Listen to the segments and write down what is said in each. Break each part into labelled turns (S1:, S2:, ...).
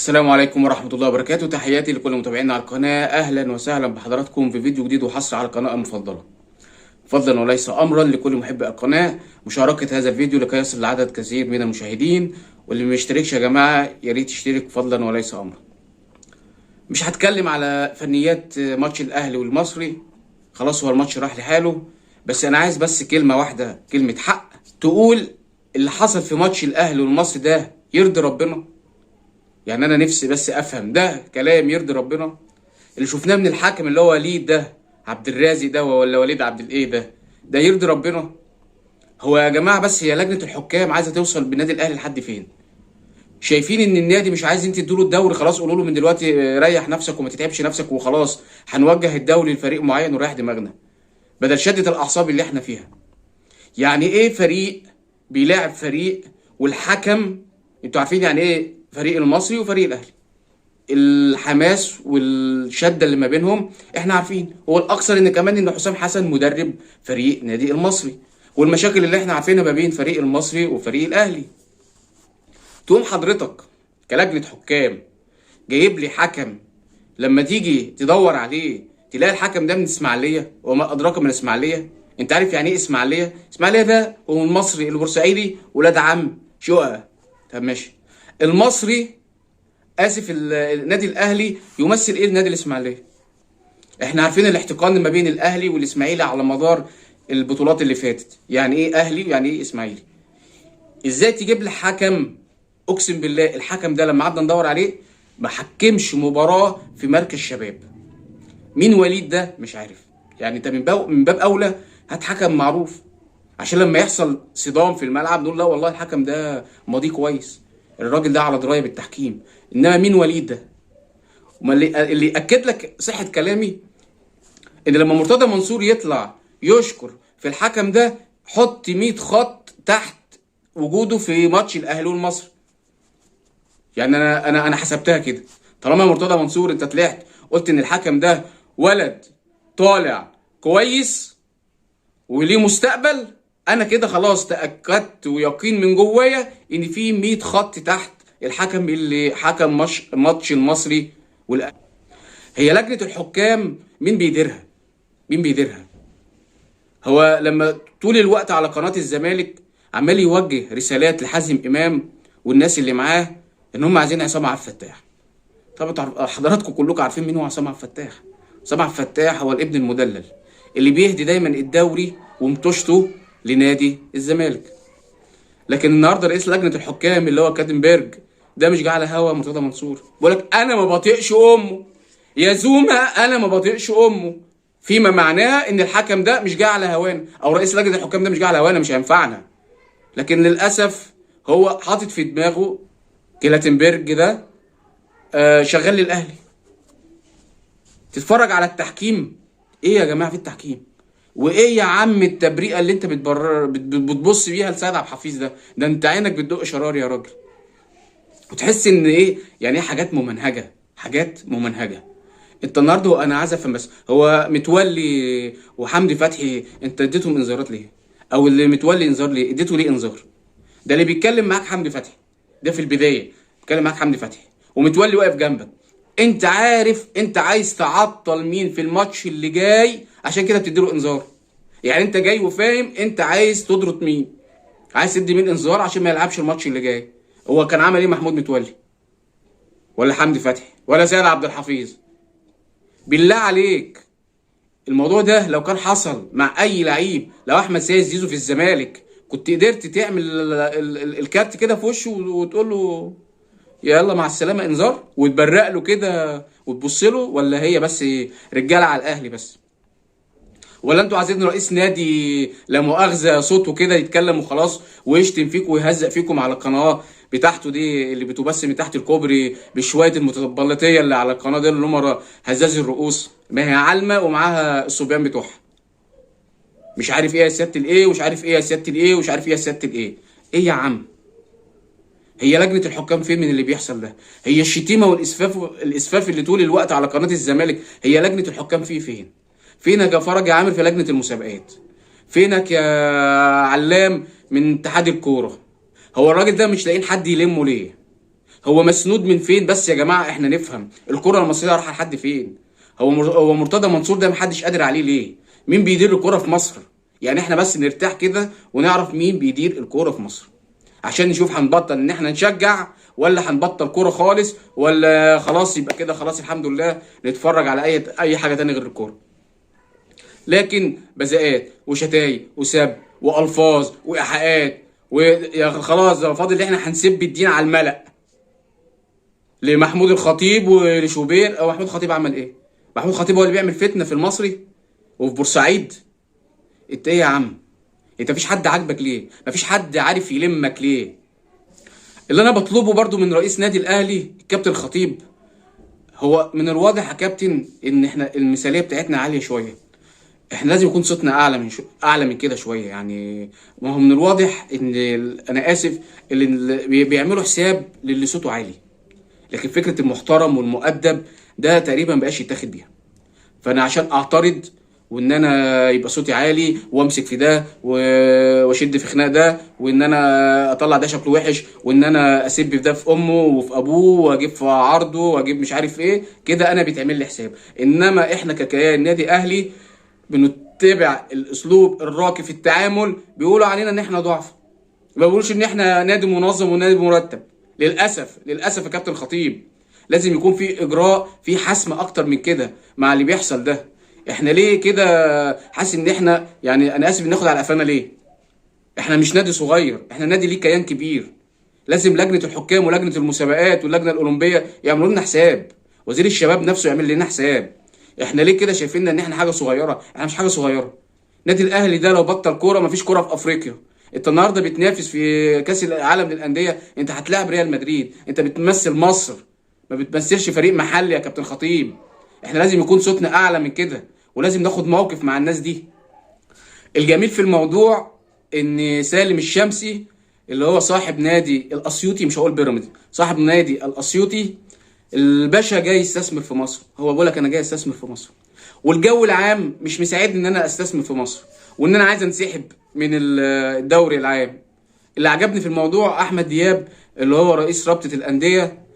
S1: السلام عليكم ورحمة الله وبركاته. تحياتي لكل متابعينا على القناة. أهلا وسهلا بحضراتكم في فيديو جديد وحصر على القناة المفضلة. فضلا وليس أمرا لكل محب القناة مشاركة هذا الفيديو لكي يصل لعدد كثير من المشاهدين، واللي ما يشتركش يا جماعة يا ريت يشترك فضلا وليس أمرا. مش هتكلم على فنيات ماتش الأهلي والمصري، خلاص هو الماتش راح لحاله، بس أنا عايز بس كلمة واحدة، كلمة حق تقول اللي حصل في ماتش الأهلي والمصري ده يرضي ربنا. يعني انا نفسي بس افهم ده كلام يرضي ربنا؟ اللي شفناه من الحاكم اللي هو وليد ده، عبد الرازق ده، ولا وليد عبد الايه ده، ده يرضي ربنا؟ هو يا جماعة بس هي لجنة الحكام عايزه توصل بالنادي الاهلي لحد فين؟ شايفين ان النادي مش عايز انت تدوله الدوري، خلاص قولوا له من دلوقتي ريح نفسك وما تتعبش نفسك وخلاص، هنوجه الدوري لفريق معين ونريح دماغنا بدل شده الاعصاب اللي احنا فيها. يعني ايه فريق بيلاعب فريق والحكم، انتوا عارفين يعني ايه فريق المصري وفريق الاهلي، الحماس والشدة اللي ما بينهم احنا عارفين. هو الاكثر ان كمان ان حسام حسن مدرب فريق نادي المصري، والمشاكل اللي احنا عارفينها ما بين فريق المصري وفريق الاهلي. تقوم حضرتك كلجنه حكام جايب لي حكم لما تيجي تدور عليه تلاقي الحكم ده من اسماعيليه، وما ادراك من الاسماعيلية. انت عارف يعني ايه اسماعيليه؟ اسماعيليه ده هو المصري البورسعيدي ولاد عم شقه. طب ماشي، المصري اسف النادي الاهلي يمثل ايه النادي الاسماعيلية؟ احنا عارفين الاحتقان ما بين الاهلي والاسماعيلي على مدار البطولات اللي فاتت. يعني ايه اهلي ويعني ايه اسماعيلي؟ ازاي تجيب لي حكم؟ اقسم بالله الحكم ده لما قعدنا ندور عليه ما حكمش مباراة في مركز شباب. مين وليد ده؟ مش عارف. يعني انت من باب اولى هات حكم معروف، عشان لما يحصل صدام في الملعب نقول لا والله الحكم ده ماضيه كويس، الراجل ده على دراية بالتحكيم. انما مين وليد ده؟ وما اللي ياكد لك صحة كلامي ان لما مرتضى منصور يطلع يشكر في الحكم ده، حط 100 خط تحت وجوده في ماتش الاهلي والمصري. يعني انا حسبتها كده، طالما مرتضى منصور انت طلعت قلت ان الحكم ده ولد طالع كويس وليه مستقبل، انا كده خلاص تاكدت ويقين من جوايا ان في 100 خط تحت الحكم اللي حكم ماتش المصري. هي لجنة الحكام مين بيديرها؟ مين بيديرها؟ هو لما طول الوقت على قناة الزمالك عمال يوجه رسالات لحازم امام والناس اللي معاه ان هم عايزين عصام عبد الفتاح. طبعا حضراتكم كلكم عارفين مين هو عصام عبد الفتاح. عصام عبد الفتاح هو الابن المدلل اللي بيهدي دايما الدوري ومطشته لنادي الزمالك. لكن النهارده رئيس لجنة الحكام اللي هو كاتنبرج ده مش جه على هوا مرتضى منصور، بيقول لك انا ما بطيقش امه يا زوما، انا ما بطيقش امه، فيما معناه ان الحكم ده مش جه على هوانا، او رئيس لجنة الحكام ده مش جه على هوانا، مش هينفعنا. لكن للاسف هو حاطط في دماغه كلاتنبرج ده شغال للاهلي. تتفرج على التحكيم، ايه يا جماعة في التحكيم؟ وايه يا عم التبريئه اللي انت بتبص بيها لسيد عبد الحفيظ ده؟ ده انت عينك بتدق شرار يا راجل. وتحس ان ايه يعني ايه حاجات ممنهجه، حاجات ممنهجه. انت النهارده انا عايز افهم بس، هو متولي وحمدي فتحي انت اديتهم انذارات ليه؟ او اللي متولي انذار ليه؟ اديته ليه انذار؟ ده اللي بيتكلم معاك حمدي فتحي ده في البداية بيتكلم معاك حمدي فتحي ومتولي واقف جنبك، انت عارف انت عايز تعطل مين في الماتش اللي جاي، عشان كده بتديله انذار. يعني انت جاي وفاهم انت عايز تضرط مين، عايز تدي مين انذار عشان ما يلعبش الماتش اللي جاي. هو كان عمل ايه محمود متولي ولا حمدي فتحي ولا سيد عبد الحفيظ؟ بالله عليك الموضوع ده لو كان حصل مع اي لعيب، لو احمد سيد زيزو في الزمالك كنت قدرت تعمل الكارت كده في وشه وتقول له يلا مع السلامة انذار، وتبرق له كده وتبص له؟ ولا هي بس رجاله على الاهلي بس؟ ولا انتوا عايزين رئيس نادي لا مؤاخذة صوته كده يتكلم وخلاص ويشتم فيكم ويهزق فيكم على القناة بتاعته دي اللي بتبث من تحت الكوبري بشوية المتبلطيه اللي على القناة دي اللي هم هزاز الرؤوس؟ ما هي عالمه ومعاها الصبيان بتوعها، مش عارف ايه يا سيادة الايه، ومش عارف ايه يا سيادة الايه، ومش عارف ايه يا سيادة الايه. ايه يا عم؟ هي لجنة الحكام فين من اللي بيحصل ده؟ هي الشتيمة والاسفاف، الاسفاف اللي طول الوقت على قناة الزمالك، هي لجنة الحكام فيه فين؟ فينك يا فرج يا عامر في لجنة المسابقات؟ فينك يا علام من اتحاد الكورة؟ هو الراجل ده مش لاقيين حد يلمه ليه؟ هو مسنود من فين بس يا جماعة؟ احنا نفهم الكره المصرية رايحة لحد فين؟ هو مرتضى منصور ده محدش قادر عليه ليه؟ مين بيدير الكره في مصر؟ يعني احنا بس نرتاح كده ونعرف مين بيدير الكورة في مصر، عشان نشوف هنبطل ان احنا نشجع ولا هنبطل كورة خالص، ولا خلاص يبقى كده خلاص الحمد لله نتفرج على اي حاجة تانية غير الكورة. لكن بزقات وشتايم وسب والفاظ وايحاءات، ويا خلاص ده فاضل ان احنا هنسب الدين على الملأ لمحمود الخطيب ولشوبير. او محمود الخطيب عمل ايه؟ محمود الخطيب هو اللي بيعمل فتنة في المصري وفي بورسعيد. انت ايه يا عم؟ انت مفيش حد عاجبك ليه؟ مفيش حد عارف يلمك ليه؟ اللي انا بطلبه برضو من رئيس نادي الاهلي الكابتن الخطيب، هو من الواضح يا كابتن ان احنا المثالية بتاعتنا عالية شوية، احنا لازم يكون صوتنا اعلى من كده شوية. يعني ما هو من الواضح ان انا اسف اللي بيعملوا حساب للي صوته عالي، لكن فكرة المحترم والمؤدب ده تقريبا مبقاش يتاخد بيها. فانا عشان اعترض وان انا يبقى صوتي عالي وامسك في ده واشد في خناق ده، وان انا اطلع ده شكله وحش، وان انا اسب في ده في امه وفي ابوه واجيب في عرضه واجيب مش عارف ايه كده، انا بيتعمل لي حساب. انما احنا ككيان نادي اهلي بنتبع الاسلوب الراقي في التعامل، بيقولوا علينا ان احنا ضعف، ما بيقولوش ان احنا نادي منظم ونادي مرتب. للاسف للاسف يا كابتن خطيب لازم يكون في اجراء، في حسم اكتر من كده مع اللي بيحصل ده. احنا ليه كده حاسس ان احنا، يعني انا اسف، بناخد على قفانا ليه؟ احنا مش نادي صغير، احنا نادي ليه كيان كبير. لازم لجنة الحكام ولجنه المسابقات واللجنة الاولمبية يعملوا لنا حساب، وزير الشباب نفسه يعمل لنا حساب. احنا ليه كده شايفيننا ان احنا حاجة صغيرة؟ احنا مش حاجة صغيرة. نادي الاهلي ده لو بطل كورة مفيش كورة في افريقيا. انت النهارده بتنافس في كاس العالم للاندية، انت هتلاعب ريال مدريد، انت بتمثل مصر، ما بتمثلش فريق محلي يا كابتن خطيب. احنا لازم يكون صوتنا اعلى من كده، ولازم ناخد موقف مع الناس دي. الجميل في الموضوع ان سالم الشمسي اللي هو صاحب نادي الاسيوطي، مش هقول بيراميدز، صاحب نادي الاسيوطي، الباشا جاي يستثمر في مصر. هو بيقول لك انا جاي استثمر في مصر، والجو العام مش مساعدني ان انا استثمر في مصر، وان انا عايز انسحب من الدوري العام. اللي عجبني في الموضوع احمد دياب اللي هو رئيس رابطه الاندية،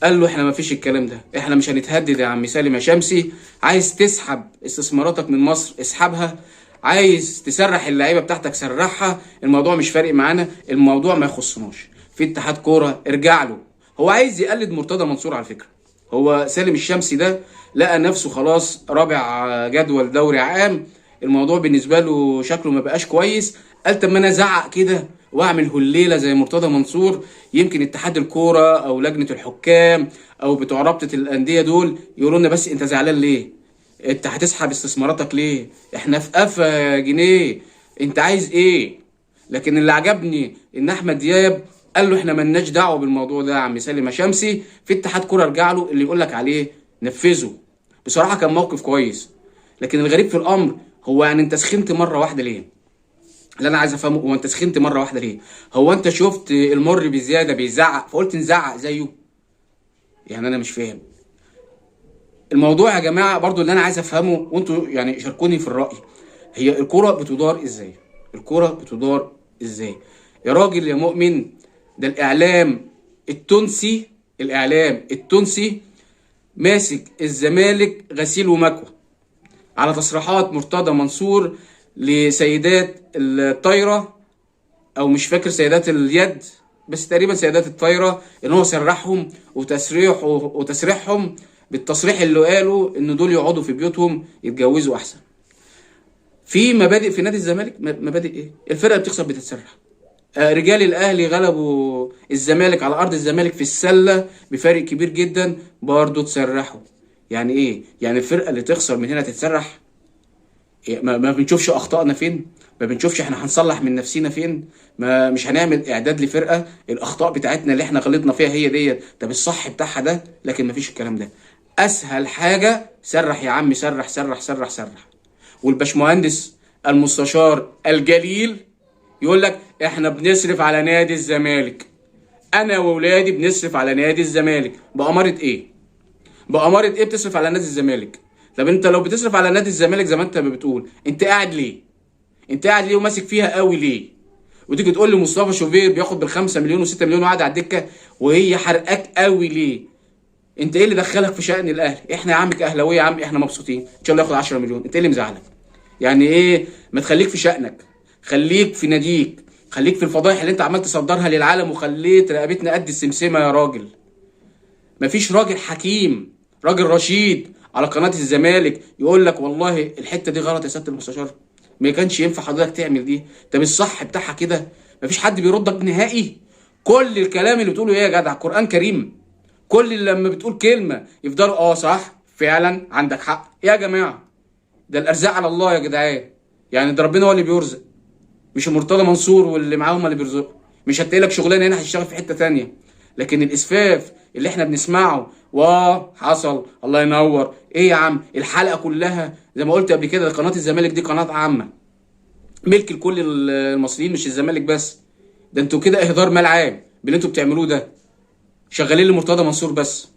S1: قال له احنا ما فيش الكلام ده، احنا مش هنتهدد يا عم سالم يا شمسي. عايز تسحب استثماراتك من مصر اسحبها، عايز تسرح اللعيبة بتاعتك سرحها، الموضوع مش فارق معانا، الموضوع ما يخصناش. في اتحاد كورة ارجع له. هو عايز يقلد مرتضى منصور على فكرة. هو سالم الشمسي ده لقى نفسه خلاص رابع جدول دوري عام، الموضوع بالنسبة له شكله ما بقاش كويس، قال طب ما انا ازعق كده واعمل هليله زي مرتضى منصور، يمكن اتحاد الكورة او لجنة الحكام او بتوع رابطه الاندية دول يقولوا لنا بس انت زعلان ليه؟ انت هتسحب استثماراتك ليه؟ احنا في قفا جنيه، انت عايز ايه؟ لكن اللي عجبني ان احمد دياب قال له احنا ملناش دعوه بالموضوع ده يا عم سالم شمسي، في اتحاد كورة ارجع له، اللي يقول لك عليه نفذه. بصراحة كان موقف كويس. لكن الغريب في الامر هو يعني انت سخنت مرة واحدة ليه؟ اللي انا عايز افهمه هو انت سخنت مرة واحدة ليه؟ هو انت شفت المر بزيادة بيزعق فقلت نزعق زيه؟ يعني انا مش فاهم الموضوع يا جماعة. برضو اللي انا عايز افهمه وانتوا يعني شاركوني في الراي، هي الكورة بتدار ازاي؟ الكورة بتدار ازاي يا راجل يا مؤمن؟ ده الاعلام التونسي، الاعلام التونسي ماسك الزمالك غسيل ومكوى على تصريحات مرتضى منصور لسيدات الطايره، او مش فاكر سيدات اليد، بس تقريبا سيدات الطايره، ان هو سرحهم وتسريحهم بالتصريح اللي قالوا ان دول يقعدوا في بيوتهم يتجوزوا احسن. في مبادئ في نادي الزمالك، مبادئ ايه؟ الفرقة بتخسر بتتسرح. رجال الاهلي غلبوا الزمالك على ارض الزمالك في السلة بفارق كبير جدا، برضه تسرحوا. يعني ايه؟ يعني الفرقة اللي تخسر من هنا تتسرح؟ ما بنشوفش اخطائنا فين؟ ما بنشوفش احنا هنصلح من نفسينا فين؟ ما مش هنعمل اعداد لفرقة الاخطاء بتاعتنا اللي احنا غلطنا فيها هي ديت، طب الصح بتاعها ده؟ لكن ما فيش الكلام ده. اسهل حاجة سرح يا عم، سرح سرح سرح سرح. والباشمهندس المستشار الجليل يقول لك احنا بنصرف على نادي الزمالك، انا واولادي بنصرف على نادي الزمالك. بأمارة ايه؟ بأمارة ايه بتصرف على نادي الزمالك؟ طب انت لو بتصرف على نادي الزمالك زي ما انت بتقول، انت قاعد ليه؟ انت قاعد ليه وماسك فيها قوي ليه؟ وتيجي تقول لي مصطفى شوبير بياخد بال5 مليون و6 مليون وقاعد على الدكة، وهي حرقاك قوي ليه؟ انت ايه اللي دخلك في شأن الاهلي؟ احنا يا عم كاهلاويه يا عم احنا مبسوطين، ان شاء الله ياخد 10 مليون، انت ايه اللي مزعلك؟ يعني ايه؟ ما تخليك في شأنك، خليك في ناديك، خليك في الفضايح اللي انت عمال تصدرها للعالم وخليت رقبتنا قد السمسمه يا راجل. مفيش راجل حكيم، راجل رشيد على قناة الزمالك يقول لك والله الحتة دي غلط يا سيادة المستشار، ما كانش ينفع حضرتك تعمل دي، طب الصح بتاعها كده. مفيش حد بيردك نهائي. كل الكلام اللي بتقوله ايه يا جدع؟ قرآن كريم. كل اللي لما بتقول كلمة يفضلوا صح فعلا عندك حق. يا جماعة ده الارزاق على الله يا جدعان، يعني ده ربنا هو اللي بيرزق، مش مرتضى منصور واللي معاهم اللي بيرزقوا. مش هتلاقي لك شغلانة هنا، هتشتغل في حتة تانية. لكن الاسفاف اللي احنا بنسمعه حصل الله ينور، ايه يا عم الحلقة كلها زي ما قلت قبل كده، قناة الزمالك دي قناة عامة ملك لكل المصريين، مش الزمالك بس. ده انتوا كده اهدار مال عام باللي انتوا بتعملوه ده، شغالين لمرتضى منصور بس.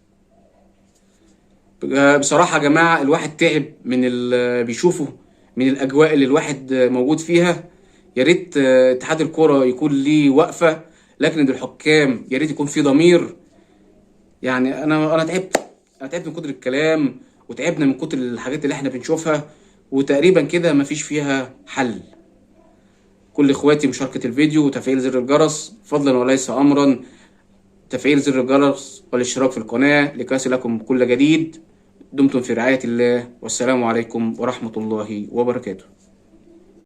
S1: بصراحة يا جماعة الواحد تعب من اللي بيشوفه، من الاجواء اللي الواحد موجود فيها. يا ريت اتحاد الكورة يكون ليه وقفه، لكن الحكام يا ريت يكون في ضمير. يعني انا تعبت، انا تعبت من كتر الكلام، وتعبنا من كتر الحاجات اللي احنا بنشوفها، وتقريبا كده مفيش فيها حل. كل اخواتي مشاركة الفيديو وتفعيل زر الجرس فضلا وليس امرا، تفعيل زر الجرس والاشتراك في القناة لكي يصلكم كل جديد. دمتم في رعاية الله، والسلام عليكم ورحمة الله وبركاته.